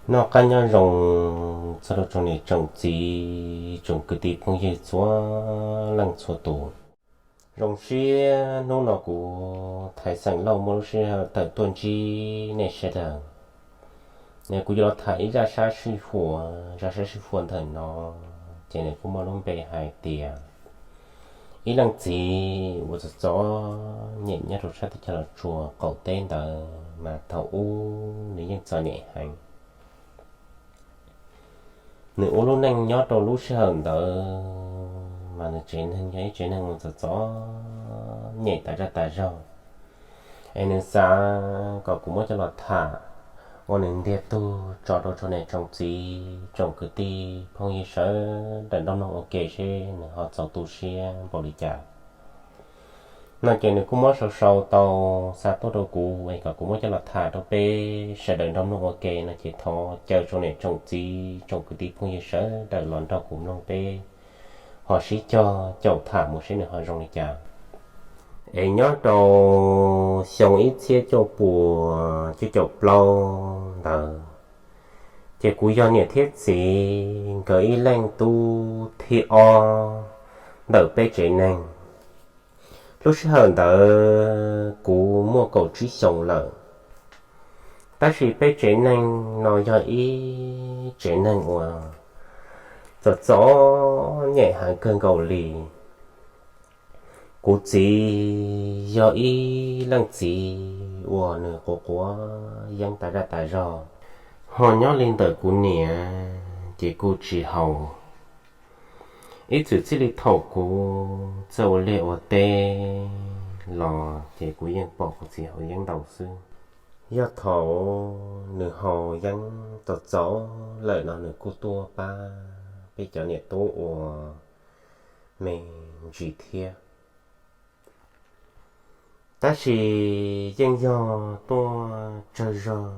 Noj qab nyob zoo txog rau tsoom niam tsoom txiv tsoom kwv tij phooj ywg txhua leej txhua tus. Zoo siab hnub no kuv Thaiv Xeem Lauj muaj lub sij hawm tawm tuaj ntsib nej sawv daws. Nws kuv yuav los tham ib zaj sab sij huam, zaj sab sij huam ntawm no ces nws kuj muaj lub npe hais tias ib leej txiv uas txom txom nyem nyob rau sab teb chaws Los Tsuas qaum teb ntawd mas thaum ub nws yeej txom nyem heev. Nws ua lub neej nyob rau lub sij hawm ntawd mas nws tsev neeg yog ib tsev neeg uas txom txom nyem tas zaj tas zog. Es nws xav kom kuv muab coj los tham ua nws ntiag tug tso rau tsoom niam tsoom txiv tsoom kwv tij phooj ywg sawv daws nrog mloog ua ke seb nws ho txaus tu siab npaum li cas. No ces nws kuj muab sau sau tau xa tuaj rau kuv es kom kuv muab coj los tham rau peb sawv daws nrog mloog ua ke no ces thov caw tsoom niam tsoom txiv tsoom kwv tij phooj ywg sawv daws los nrog kuv mloog peb ho sib cog caum tham mus seb nws ho zoo li cas. Es nyob rau xyoo ib txhiab cuaj puas cuaj caum plaub ntawd, ces kuv yog niam thiab txiv nkawd ib leej tub thib ob ntawm peb tsev neeg. Lub sij hawm ntawd kuv muaj kaum tsib xyoos lawm, tab sis peb tsev neeg no yog ib tsev neeg uas txom txom nyem heev kawg nkaus li. Kuv txiv yog ib leej txiv uas nws quav quav yeeb tas zaj tas zog, ho nyob li ntawm kuv niam ces kuj tsis haus. Ib txwm txij li thaum kuv txawj ua liaj ua teb los ces kuv yeej pom kuv txiv haus yeeb ntau xwb. Yog thaum nws haus yeeb txaus txaus lawm no nws kuj tuaj pab peb cov niam tub ua me ntsis thiab. Tab sis yeej yog tuaj tsawg zog,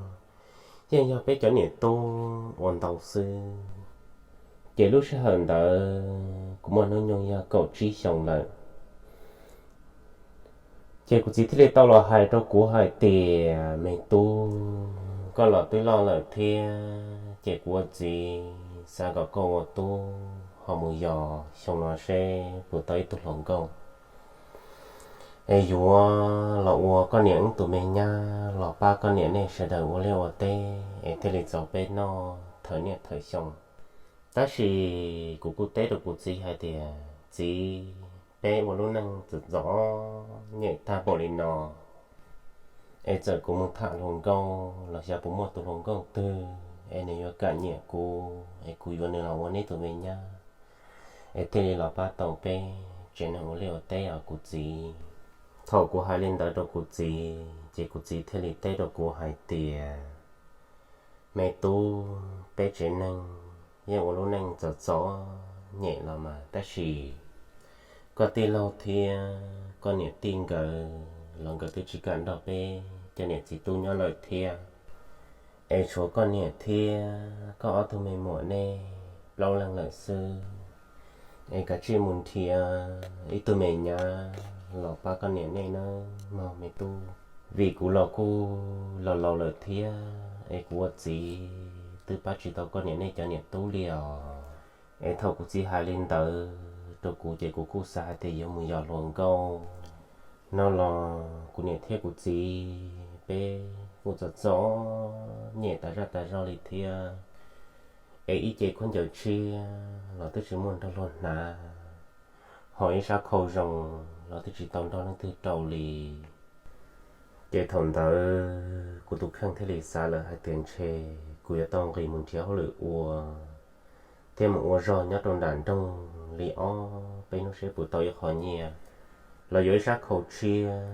yeej yog peb cov niam tub ua ntau xwb. Ces lub sij hawm ntawd kuv muaj hnub nyoog yog kaum tsib xyoos lawm. Ces kuv txiv thiaj li tau los hais rau kuv hais tias, me tub, koj los twb loj lawm thiab ces kuv ua txiv xav kom koj ua tub ho mus yos xyoo no seb puas tau ib tug hluas nkauj es yuav los ua koj niam wb tus me nyab los pab koj niam nej sawv daws ua liaj ua teb es thiaj li txaus peb noj thawm niaj thawm xyoo. Tab sis kuv kuj teb rau kuv txiv hais tias, txiv, peb ua lub neej txom txom nyem tag npaum li no es txawm kuv mus tham hluas nkauj los xyov puas muaj tus hluas nkauj twg es nws yuav kam nyiam kuv es kuv yuav nws los ua neb tus me nyab es thiaj li los pab tau peb tsev neeg ua liaj ua teb os kuv txiv. Thaum kuv hais li ntawd rau kuv txiv ces kuv txiv thiaj li teb rau kuv hais tias, me tub, peb tsev neeg yeej ua lub neej txom txom nyem los mas tab sis koj tij laug thiab koj niam tij nkawd los nkawd twb tsis kam nrog peb cov niam txiv tub nyob lawm thiab. Es tshuav koj niam thiab koj ob tug me muam nej plaub leeg lawm xwb. Es kav tsij mus nrhiav ib tug me nyab los pab koj niam nej nawb mog me tub. Vim kuv los kuj laus laus lawm thiab es kuv ua txiv twb pab tsis tau koj niam nej cov niam tub li os. Es thaum kuv txiv hais li ntawd rau kuv ces kuv kuj xav hais tias yuav mus yos hluas nkauj no los kuv niam thiab kuv txiv peb kuj txom txom nyem tas zaj tas zog li thiab. Es ib ce khaub ncaws tshiab los twb tsis muaj nrog luag hnav, ho ib sab khau zoo los twb tsis tau nrog leej twg rau li. Ces thaum ntawd kuv tus kheej thiaj li xav lawm hais tias ntshe kuv yuav tau nqis mus nrhiav hauj lwm ua thiab mus ua zog nyob rau nram nroog li ob peb hnub seb puas tau ib qho nyiaj los yuav ib sab khau tshiab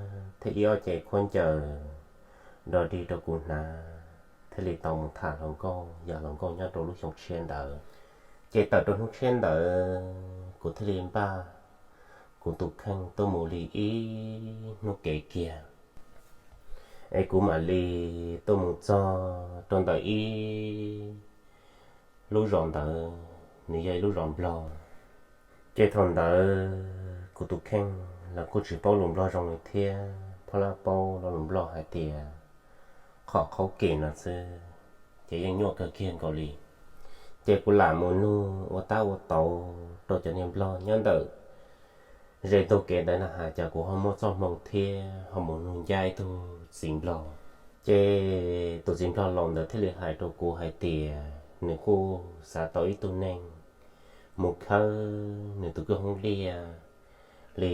thiab ib ob ce khaub ncaws do dig rau kuv hnav thiaj li tau mus tham hluas nkauj yos hluas nkauj nyob rau lub xyoo tshiab ntawd. Ces tawm rau hnub tshiab ntawd kuv thiaj li npaj kuv tus kheej tuaj mus li ib hnub kev kiag. Es kuv mam li tuaj mus txog rau ntawm ib lub zos ntawd, nws yog ib lub zos nplog. Ces thaum ntawd kuv tus kheej los kuj tsis paub lus nplog zoo li thiab, phob lab paub lo lus nplog hais tias qhom qhaub kem no xwb. ces yeej nyuaj kawg kiag nkaus li. Ces kuv lam mus nug ua tab ua tauv rau cov niag nplog nyob ntawm ze ntug kev ntawd na has cas kuv ho muaj txoj hmoo thiab ho mus nug ncaj ib tug txiv nplog. Ces tus txiv nplog laus ntawd thiaj li hais rau kuv hais tias nws kuj xav tau ib tug neeg mus khawb nws tus kwj hoob liaj li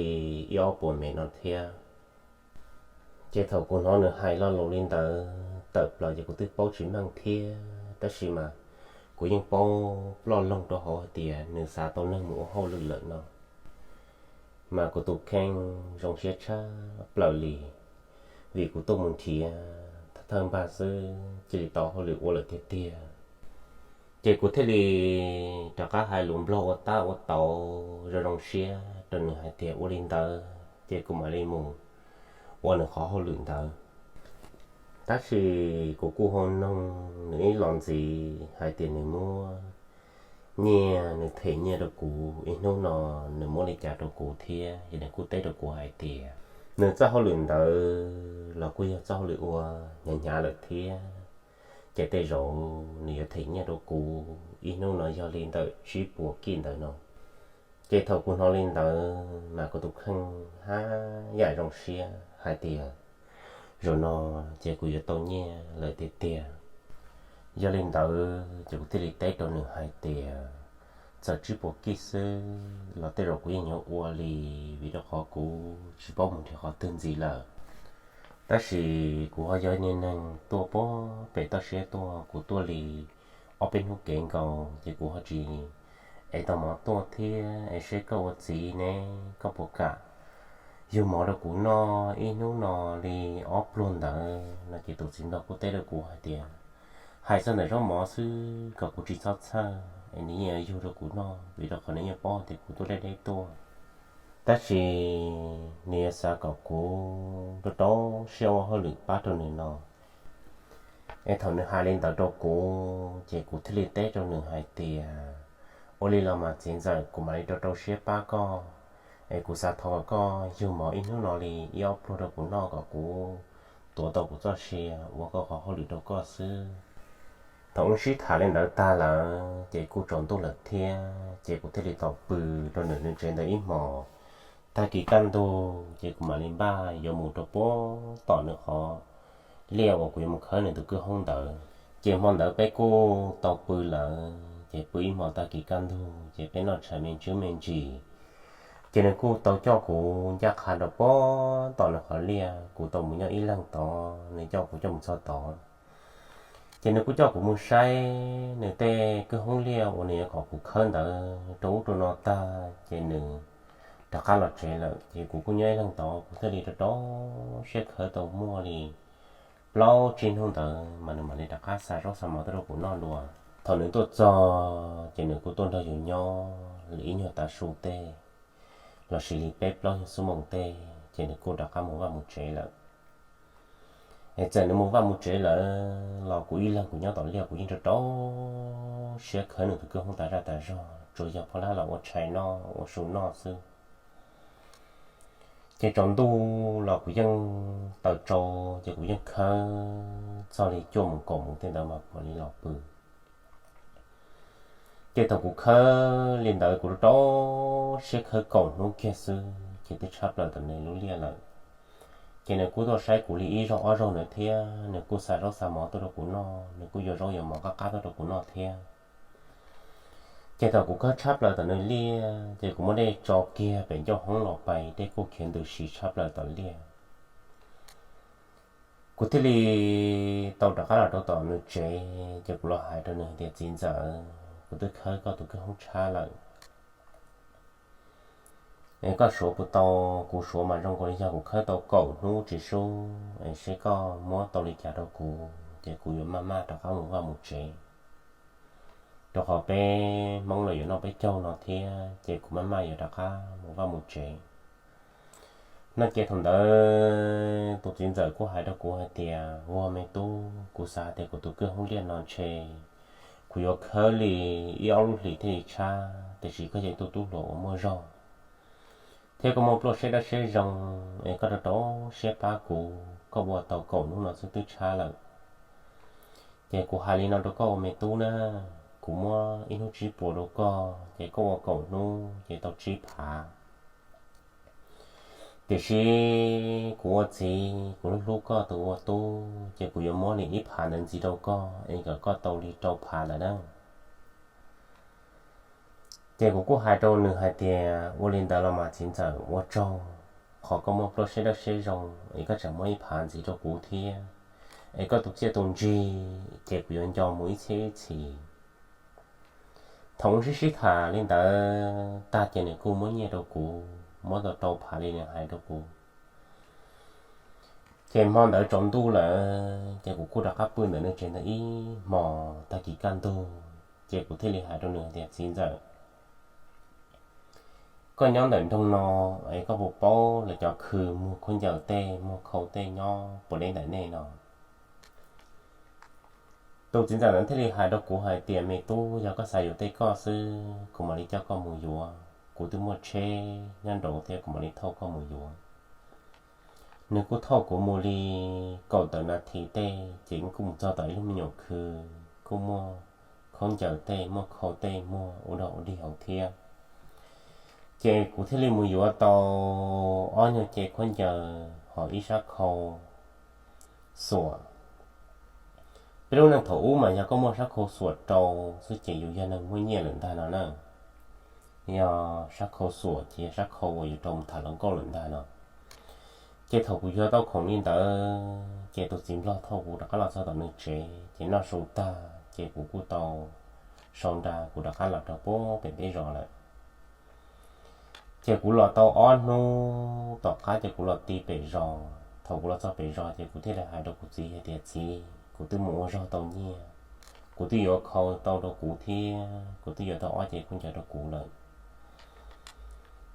ib ob puas mev no thiab. Ces thaum kuv hnov nws hais lo lus li ntawd tawm plaws ces kuv twb paub tsis meej thiab, tab sis mas kuv yeej paub ploj loog rau hauv hais tias nws xav tau neeg mus ua hauj lwm lawm no. Mas kuv tus kheej zoo siab tshaj plaws li, vim kuv tuaj mus nrhiav thawj npag xwb cia li tau hauj lwm ua lawm tiag tiag. Ces kuv thiaj li rov qab hais lus nplog ua tab ua tauv zoo zoo siab rau nws hais tias ua li ntawd ces kuv mam li mus ua nws qhov hauj lwm ntawd. Tab sis kuv kuj ho noog nws ib los ntxiv hais tias nws muab nyiaj, nws them nyiaj rau kuv, ib hnub no nws muab li cas rau kuv thiab, ces nws kuj teb rau kuv hais tias nws txoj hauj lwm ntawd los kuj yog txoj hauj lwm ua hnyav hnyav lawm thiab, ces tej zaum nws yuav them nyiaj rau kuv ib hnub no yog li ntawm tsib puas kij ntawd no. Ces thaum kuv hnov li ntawd mas kuv tus kheej haj yam zoo siab hais tias zaum no ces kuv yuav tau nyiaj lawm tiag tiag. Yog li ntawd ces kuv thiaj li teb rau nws hais tias txawm tsib puas kij xwb los tej zaum kuv yeej yuav ua li, vim rau qhov kuv tsis paub mus nrhiav qhov twg ntxiv lawm. Tab sis kuv ho yog niag neeg tuaj puag pem toj siab tuaj, kuv tuaj li ob peb hnub kev nkaus ces kuv ho tsis ev tau mov tuaj thiab, es seb koj ua txiv ne, koj puas kam yug mov rau kuv noj ib hnub no li ob pluag ntawd no. Ces tus txiv nplog kuj teb rau kuv hais tias hais txog ntawm zaub mov xwb kom kuv tsis txhob txhawj, es nws yeej yuav yug rau kuv noj, vim rau qhov nws yeej paub tias kuv tuaj deb deb tuaj. Tab sis nws yuav xav kom kuv rau rau siab ua hauj lwm pab rau nws no. Es thaum nws hais li ntawd rau kuv ces kuv thiaj li teb rau nws hais tias ua li los mas txiv ntxawm, kuv mam li rau rau siab pab koj, es kuv xav thov kom koj yug mov ib hnub no li ib ob pluag rau kuv noj kom kuv tuav tau kuv txoj sia ua koj qhov hauj lwm rau koj xwb. Thaum wb sib tham li ntawd tag lawm ces kuj tsaus ntuj lawm thiab, ces kuv thiaj li tau pw rau nws nws tsev ntawd ib hmos. Tag kis kaj ntug ces kuv mam li npaj yuav mus rau puag tom nws qhov liaj uas kuv yuav mus khawb nws tus kwj hoob ntawd. Ces hmo ntawd peb kuj tau pw lawm, ces pw ib hmos tag kis kaj ntug ces peb noj tshais me ntsis me ntsis. Ces nws kuj tau coj kuv ncaj qha rau puag tom nws qhov liaj, kuv tau mus nyob ib leeg tod, nws coj kuv coj mus txog tod. Ces nws kuj coj kuv mus saib nws tej kwj hoob liaj uas nws yuav kom kuv khawb ntawd rau ub rau no tag ces nws rov qab los tsev lawm. Ces kuv kuj nyob ib leeg tod, kuv thiaj li rau rau siab khawb tau muaj li plaub tsib hnub ntawd mas nws mam li rov qab xa zaub xa mov tuaj rau kuv noj dua. Thaum nws tuaj txog ces nws kuj tuaj nrog yus nyob li ib nyuag tav su tej lossis li peb plaub nyuag xuab moos tej ces nws kuj rov qab mus vaj mus tsev lawm. Es txawm nws mus vaj mus tsev lawm los kuv ib leeg kuv nyob tom liaj kuv yeej rau rau siab khawb nws tus kwj hoob tas zaj tas zog, tsuas yog phob lab los ua tshais noj ua su noj xwb. Ces tsaus ntuj los kuv yeej taws tsau, ces kuv yeej khawb txog li cuaj moos kaum moos tej ntawd mas kuv mam li los pw. Ces thaum kuv khawb li ntawd kuv rau rau siab khawb kaum hnub kiag xwb ces twb tshab plaws tom nws lub liaj lawm. Ces nws kuj tuaj saib kuv li ib zaug ob zaug ntawd thiab, nws kuj xa zaub xa mov tuaj rau kuv noj, nws kuj yuav zaub yuav mov qab qab tuaj rau kuv noj thiab. Ces thaum kuv khawb tshab plaws tom nws liaj ces kuv muab dej tso kiag pem ncauj hoob los pais, dej kuj khiav ntws si tshab plaws tom liaj. Kuv thiaj li tau rov qab los rau tom nws tsev, ces kuv los hais rau nws hais tias, Txiv ntxawm, kuv twb khawb koj tus kwj hoob tshab lawm, es koj suav puas tau? Kuv suav mas zoo nkaus li yog kuv khawb tau kaum hnub tsis sub, es seb koj muab tau li cas rau kuv, ces kuv yuav maj maj rov qab mus vaj mus tsev, rau qhov peb Hmoob los yuav noj peb caug no thiab, ces kuv maj maj yuav rov qab mus vaj mus tsev. No ces thaum ntawd tus txiv ntxawm kuj hais rau kuv hais tias, Ua me tub, kuv xav hais tias kuv tus kwj hoob liaj no ntshe kuv yuav khawb li ib ob lub hlis thiaj li tshab, tiam sis koj yog ib tug tub hluas uas muaj zog thiab koj muaj pluaj siab dawb siab zoo, es koj rau rau siab pab kuv, koj ua tau kaum hnub no xwb twb tshab lawm. Ces kuv hais li no rau koj ua me tub na, kuv muab ib hnub tsib puas rau koj, ces koj ua kaum hnub ces tau tsib phav. Tiam sis kuv ua txiv kuv hlub hlub koj tus ua tub, ces kuv yuav muab li ib phav ntawd ntxiv rau koj es kom koj tau li rau phav lawm na. Ces kuv kuj hais rau nws hais tias, ua li ntawd los mas txiv ntxawm, ua tsaug qhov koj muaj plaub siab dawb siab zoo es koj tseem muab ib phav ntxiv rau kuv thiab, es koj tus txiaj tus ntsig ces kuv yuav nco mus ib txhiab ib txhis. Thaum wb sib sib tham li ntawd tag ces nws kuj muab nyiaj rau kuv, muab tau rau phav li nws hais rau kuv. Ces hmo ntawd tsaus ntuj lawm ces kuv kuj rov qab pw ntawm nws tsev ntawd ib hmos, tag kis kaj ntug ces kuv thiaj li hais rau nws hais tias, txiv ntxawm, koj nyob ntawm nroog no es koj puas paub lawv cov khw muag khaub ncaws tej muag khau tej nyob puas deb ntawm nej no? Tus txiv ntxawm ntawd thiaj li hais rau kuv hais tias, me tub, yog koj xav yuav tej koj xwb kuv mam li coj koj mus yuav, kuv twb muaj tsheb nyob nraud thiab kuv mam li thauj koj mus yuav. Nws kuj thauj kuv mus li kaum tawm nas this tej ces kuj mus txog tom ib lub me nyuam khw, kuj muaj khaub ncaws tej muaj khau tej muag ua dog ua dig hauv thiab. Ces kuv thiaj li mus yuav tau ob nyuag ce khaub ncaws hos ib sab khau xuam. Peb lub neej thaum ub mas yog koj muaj sab khau xuam rau xwb ces yus yog neeg muaj nyiaj lawm ntag no na. Yog sab khau xuam ces yog sab khau uas yus rau mus tham hluas nkauj lawm ntag no. Ces thaum kuv yuav tau khoom li ntawd ces tus txiv nplog thauj kuv rov qab los txog tom nws tsev ces noj su tag ces kuv kuj tau sau nra kuv rov qab los rau pem peb zos lawm. Ces kuv los tau ob hnub tom qab ces kuv los ti pem zos. Thaum kuv los txog pem zos ces kuv thiaj li hais rau kuv txiv hais tias, txiv, kuv twb mus ua zog tau nyiaj, kuv twb yuav khau tau rau kuv thiab kuv twb yuav tau ob ce khaub ncaws rau kuv lawm.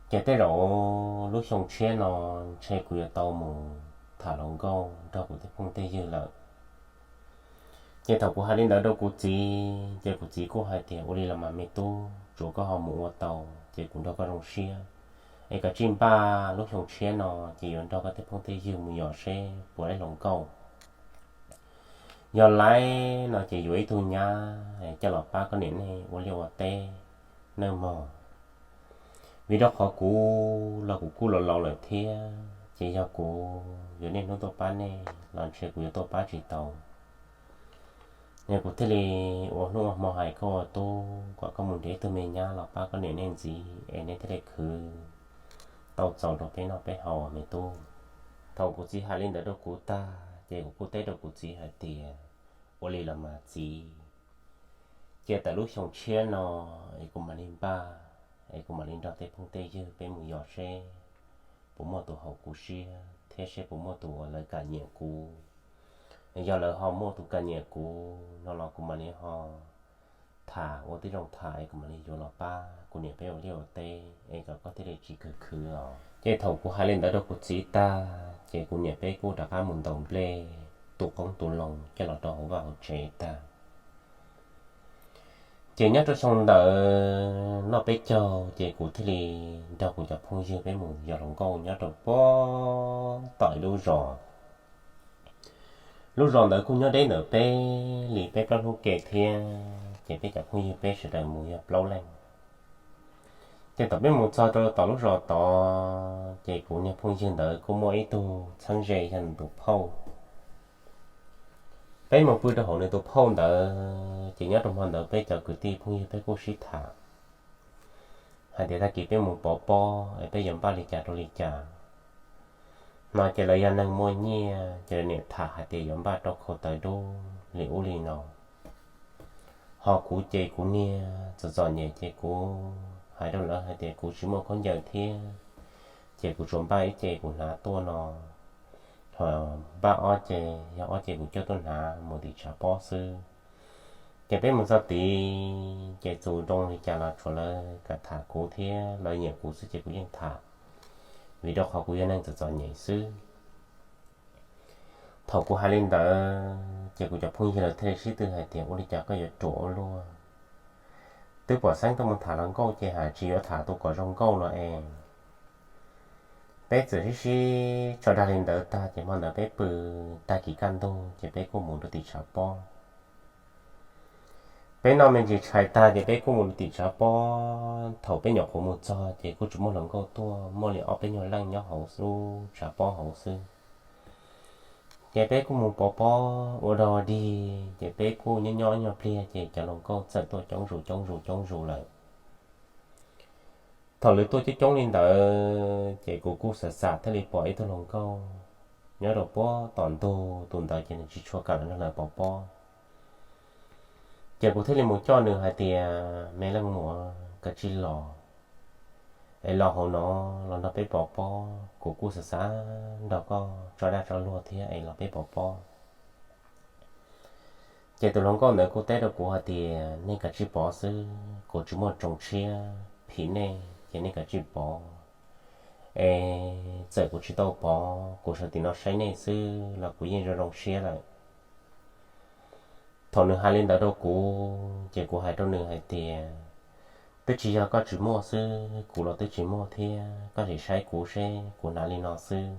Ces tej zaum lub xyoo tshiab no ntshe kuv yuav tau mus tham hluas nkauj nrog kuv tej phooj tej ywg lawm. Ces thaum kuv hais li ntawd rau kuv txiv ces kuv txiv kuj hais tias, ua li los mas me tub, tsuav koj ho mus ua tau ces kuv nrog koj zoo siab, es koj tsij npaj lub xyoo tshiab no ces yuav nrog koj tej phooj tej ywg mus yos seb puas laib hluas nkauj. Yog laib no ces yuav ib tug nyab coj los pab koj niam nej ua liaj ua teb nawb mog. Vim rau qhov kuv los kuv kuj laus laus lawm thiab ces yog kuv yuav niaj hnub tuaj pab nej los ntshe kuv yuav tuaj pab tsis tau. Yog kuv thiaj li ua hnub ua hmo hais koj ua tub kom koj mus nrhiav ib tug me nyab los pab koj niam nej ntxiv es nej thiaj li khwv tau txaus rau peb noj peb haus me tub. Thaum kuv txiv hais li ntawd rau kuv tag ces kuv kuj teb rau kuv txiv hais tias, ua li los mas txiv, cia tawm lub xyoo tshiab no es kuv mam li npaj, es kuv mam li nrog tej phooj tej ywg peb mus yos seb puas muaj tus haum kuv siab thiab seb puas muaj tus uas lawv kam nyiam kuv. Yog lawv ho muaj tus kam nyiam kuv no los kuv mam li ho tham ua tib zoo tham es kuv mam li yuav los pab kuv niam peb ua liaj ua teb es kom koj thiaj li tsis khwv khwv os. Ces thaum kuv hais li ntawd rau kuv txiv tag ces kuv niam peb kuj rov qab mus ntaus nplej tu qoob tu loo coj los rau hauv vaj hauv tsev tag. Ces nyob rau xyoo ntawd noj peb caug ces kuv thiaj li nrog kuv cov phooj ywg peb mus yos hluas nkauj nyob rau puag tom ib lub zos. Lub zos ntawd kuj nyob deb ntawm peb li peb plaub hnub ke thiab ces peb cov phooj ywg peb sawv daws mus yog plaub leej. Ces thaum peb mus txog rau tom lub zos tod ces kuv niag phooj ywg ntawd kuj muaj ib tug txheeb ze yog nws tus phauj. Peb mus pw rau hauv nws tus phauj ntawd ces nyob rau hmo ntawd peb cov kwv tij phooj ywg peb kuj sib tham hais tias tag kis peb mus pov pob es peb yuav npaj li cas rau li cas no ces lawv yog neeg muaj nyiaj ces lawv niam tham hais tias yuav npaj rau khau taws dub li ub li no. Ho kuv ces kuv niag txom txom nyem ces kuv hais rau lawv hais tias kuv tsis muaj khaub ncaws thiab ces kuv tsuas npaj ib ce kuv hnav tuaj no, ho npaj ob ce, yog ob ce kuv coj tuaj hnav mus tim tshav pob xwb. Ces peb mus txog tid ces txus nroo li cas los tsuas lawv kam tham kuv thiab lawv nyiam kuv xwb ces kuv yeej tham, vim rau qhov kuv yog neeg txom txom nyem xwb. Thaum kuv hais li ntawd ces kuv cov phooj ywg lawv thiaj li sib tw hais tias ua li cas koj yuav ruam ua luaj, twb pom xeeb tuaj mus tham hluas nkauj ces hais tsis yuav tham tus kom zoo nkauj los es. Peb txawm sib sib tso dag li ntawd tag ces hmo ntawd peb pw, tag kis kaj ntug ces peb kuj mus rau tim tshav pob. Peb noj me ntsis tshais tag ces peb kuj mus tim tshav pob. Thaum peb nyuam qhuav mus txog ces kuj tsis muaj hluas nkauj tuaj, muaj li ob peb nyuag leej nyob hauv lub tshav pob hauv xwb. Ces peb kuj mus pov pob ua dog dig, ces peb kuj nyob nyob nyuag pliag ces cov hluas nkauj txawm tuaj coob zus coob zus coob zus lawm. Thaum lawv tuaj coob coob li ntawd ces kuv kuj xav xav thiaj li pom ib tug hluas nkauj nyob rau puag tom ntug, tus ntawd ces nws tsis tshua kam los nrog lawv pov pob. Ces kuv thiaj li mus coj nws hais tias, me leej muam, koj cia li los, es los hauv no los nrog peb pov pob, kuv kuj xav xav nrog koj tso daj tso luag thiab, es los peb pov pob. Ces tus hluas nkauj ntawd kuj teb rau kuv hais tias, nej kav tsij pov xwb, kuv tsis muaj tsoos tshiab phim nej, ces nej kav tsij pov. Es txawm kuv tsis tau pov, kuv sawv tim no saib nej xwb los kuv yeej zoo zoo siab lawm. Thaum nws hais li ntawd rau kuv ces kuv hais rau nws hais tias, twb tsis yog koj tsis muaj xwb, kuv los twb tsis muaj thiab, koj sim saib kuv seb kuv hnav li no xwb.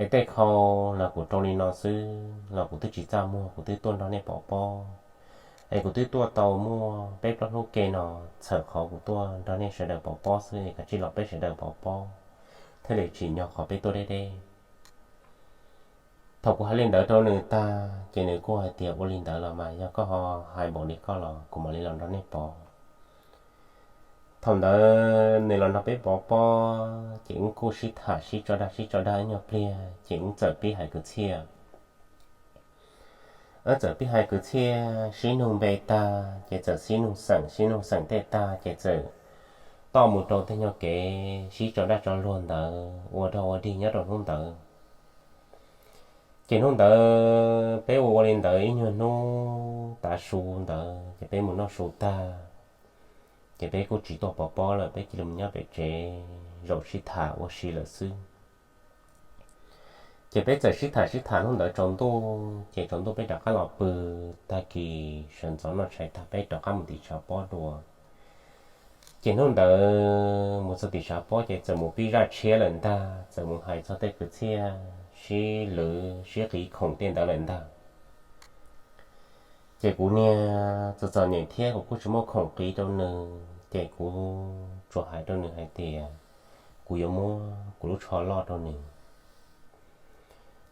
Es tej khau los kuv rau li no xwb los kuv twb tsis txaj muag, kuv twb tuaj nrog nej pov pob. Es kuv twb tuaj tau muaj peb plaub hnub ke no, txhawm qhov kuv tuaj nrog nej sawv daws pov pob xwb, es kav tsij los peb sawv daws pov pob thiaj li tsim nyog qhov peb tuaj deb deb. Thaum kuv hais li ntawd rau nws tag ces nws kuj hais tias, ua li ntawd los mas yog koj ho hais npaum li koj los kuv mam li los nrog nej pov. Thaum ntawd nws los nrog peb pov pob ces wb kuj sib tham sib tso dag sib tso dag ib nyuag pliag ces wb txawm pib hais kwv txhiaj. Wb txawm pib hais kwv txhiaj, sib nug npe tag ces txawm sib nug xeem, sib nug xeem tej tag ces txawm toj mus rau tej nyuag kev sib tso daj tso luag ntawd ua dog ua dig nyob rau hnub ntawd. Ces hnub ntawd peb ua ua li ntawd ib nyuag hnub tav su ntawd ces peb mus noj su tag, ces peb kuj tsis tuaj pov pob lawm, peb cia li mus nyob pem tsev zaum sib tham ua si lawm xwb. Ces peb txawm sib tham sib tham hnub ntawd tsaus ntuj, ces tsaus ntuj peb rov qab los pw, tag kis sawv ntxov noj tshais tag peb rov qab mus tim tshav pob dua. Ces hnub ntawd mus txog tim tshav pob ces txawm mus pib zaj tshiab lawm ntag, txawm mus hais txog tej kwv txhiaj sib lwv sib qiv khoom tej ntawd lawm ntag. Ces kuv niag txom txom nyem thiab kuv kuj tsis muaj khoom qiv rau nws, ces kuv tsuas hais rau nws hais tias kuv yuav muab kuv lub tsho loj rau nws.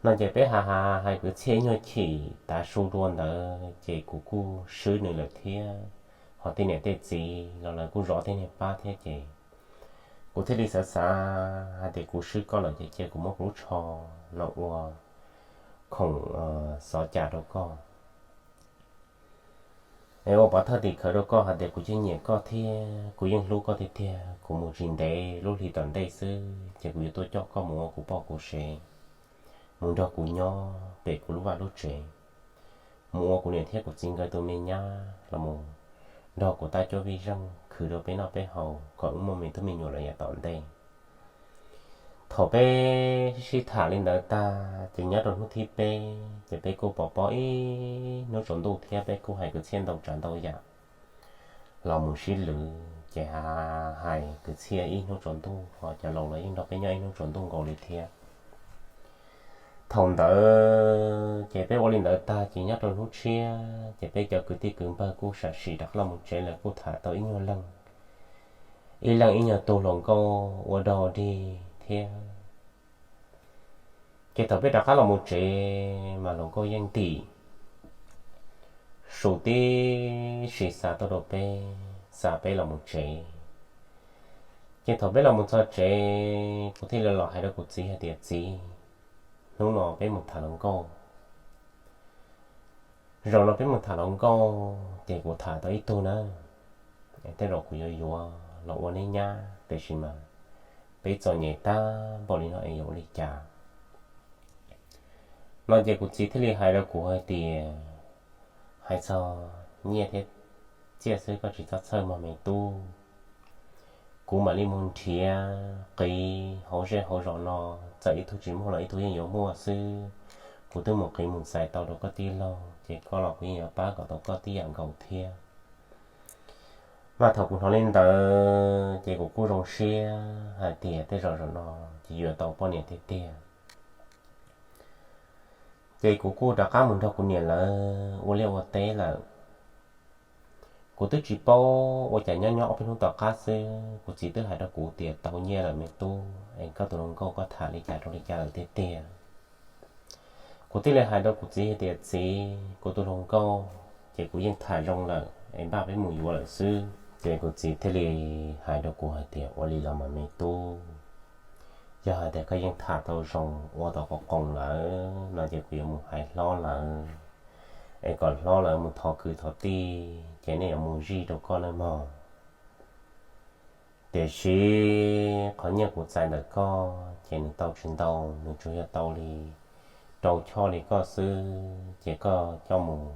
No ces peb hais hais hais kwv txhiaj ib nyuag chim tav su dua ntawd ces kuv kuj swb nws lawm thiab, ho tej niam tej txiv los lawv kuj zov tej niag pab thiab ces kuv thiaj li xav xav hais tias kuv swb koj lawm ces cia kuv muab kuv lub tsho no ua khoom xov cas rau koj. Es ua pov thawj tim khawv rau koj hais tias kuv yeej nyiam koj thiab kuv yeej hlub koj tiag tiag, kuv mus tsis ntev lub hli tom ntej xwb ces kuv yuav tuaj coj koj mus ua kuv poj kuv sev, mus nrog kuv nyob pem kuv lub vaj lub tsev, mus ua kuv niam thiab kuv txiv nkawd tus me nyab los mus nrog kuv tab cuab vij zeej khwv rau peb noj peb haus kom wb muaj me tub me nyuam lawm yav tom ntej. Thaum peb sib tham li ntawd tag ces nyob rau hnub thib peb ces peb kuj pov pob ib hnub tsaus ntuj thiab peb kuj hais kwv txhiaj ntau tsav ntau yam los mus sib lwv ces hais kwv txhiaj ib hnub tsaus ntuj, ho cov laus los yeej nrog peb nyob ib hnub tsaus ntuj nkaus li thiab. Thaum ntawd ces peb ua li ntawd tag ces nyob rau hnub tshiab ces peb cov kwv tij kwv npawg kuj sam sim rov qab los mus tsev lawm, kuj tham tau ib nyuag leej, ib leej ib nyuag tug hluas nkauj ua dog dig thiab. Ces thaum peb rov qab los mus tsev mas hluas nkauj yeej ntim su tib si xa tuaj rau peb, xa peb los mus tsev. Ces thaum peb los mus txog tsev, kuv thiaj li los hais rau kuv txiv hais tias, txiv, hnub no peb mus tham hluas nkauj. Zaum no peb mus tham hluas nkauj ces kuv tham tau ib tug na, tej zaum kuv yuav yuav los ua neb nyab, tiam sis mas peb txom nyem tag npaum li no es yuav ua li cas? No ces kuv txiv thiaj li hais rau kuv hais tias, hais txog nyiaj thiab txiaj xwb koj tsis txhob txhawj mog me tub. Kuv mam li mus nrhiav qiv hauv zej hauv zos no, txawm ib tug tsis muaj los ib tug yeej yuav muaj xwb. Kuv twb mus qiv mus txais tau rau koj tij laug ces koj los kuv yeej yuav pab kom tau koj tib yam nkaus thiab. Mas thaum kuv hnov li ntawd ces kuv kuj zoo siab hais tias tej zaum zaum no ces yuav tau poj niam tiag tiag. Ces kuv kuj rov qab mus nrog kuv niam lawv ua liaj ua teb lawm. Kuv twb tsis paub ua cas nyob nyob ob peb hnub tom qab xwb kuv txiv twb hais rau kuv tias tau nyiaj lawm me tub, es koj tus hluas nkauj koj tham li cas rau li cas lawm tiag tiag. Kuv thiaj li hais rau kuv txiv hais tias txiv, kuv tus hluas nkauj ces kuv yeej tham zoo lawm es npaj peb mus yuav lawm xwb. Ces kuv txiv thiaj li hais rau kuv hais tias ua li los mas me tub, yog hais tias koj yeej tham tau zoo ua tau qo qoos lawm no ces kuv yuav mus hais hlob lawv es kom hlob lawv mus thov kwv thov tij ces nej yuav mus zij rau koj nawb mog. Tiam sis qhov nyiaj kuv txais ntawm koj ces nws tau tsis ntau, nws tsuas yog tau li rau choj li koj xwb ces koj coj mus,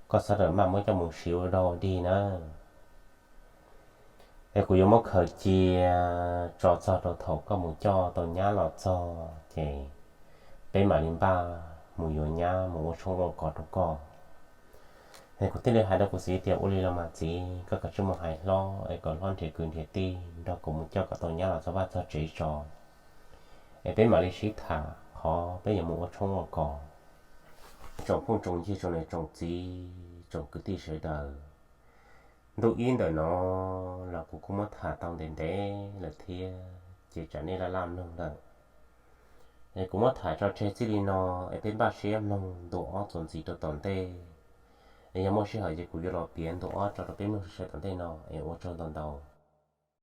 koj xav rawm maj muab coj mus siv ua dog ua dig na. Es kuv yuav muab khaws cia tso txog rau thaum koj mus coj tau nyab los txog ces peb mam li npaj mus yuav nyab mus ua tshoob ua kos rau koj. Es kuv thiaj li hais rau kuv txiv tias ua li los mas txiv, koj kav tsij mus hais hlob es kom hlob nrhiav kwv nrhiav tij nrog kuv mus coj kom tau nyab los txog vaj txog tsev tso, es peb mam li sib tham qhov peb yuav mus ua tshoob ua kos. Tsoom phooj tsoom ywg tsoom niam tsoom txiv tsoom kwv tij sawv daws, ntuj ib ntawm no los kuv kuj muab tham tau ntev ntev lawm thiab ces tsam nej laj laj mloog lawm. Es kuv muab tham tso tseg txij li no, es peb npaj siab mloog ntu ob txuas ntxiv rau tom ntej. Es yog muaj sij hawm ces kuv yuav los piav ntu ob tso rau peb mloog sai sai tom ntej no, es ua tsaug ntau ntau.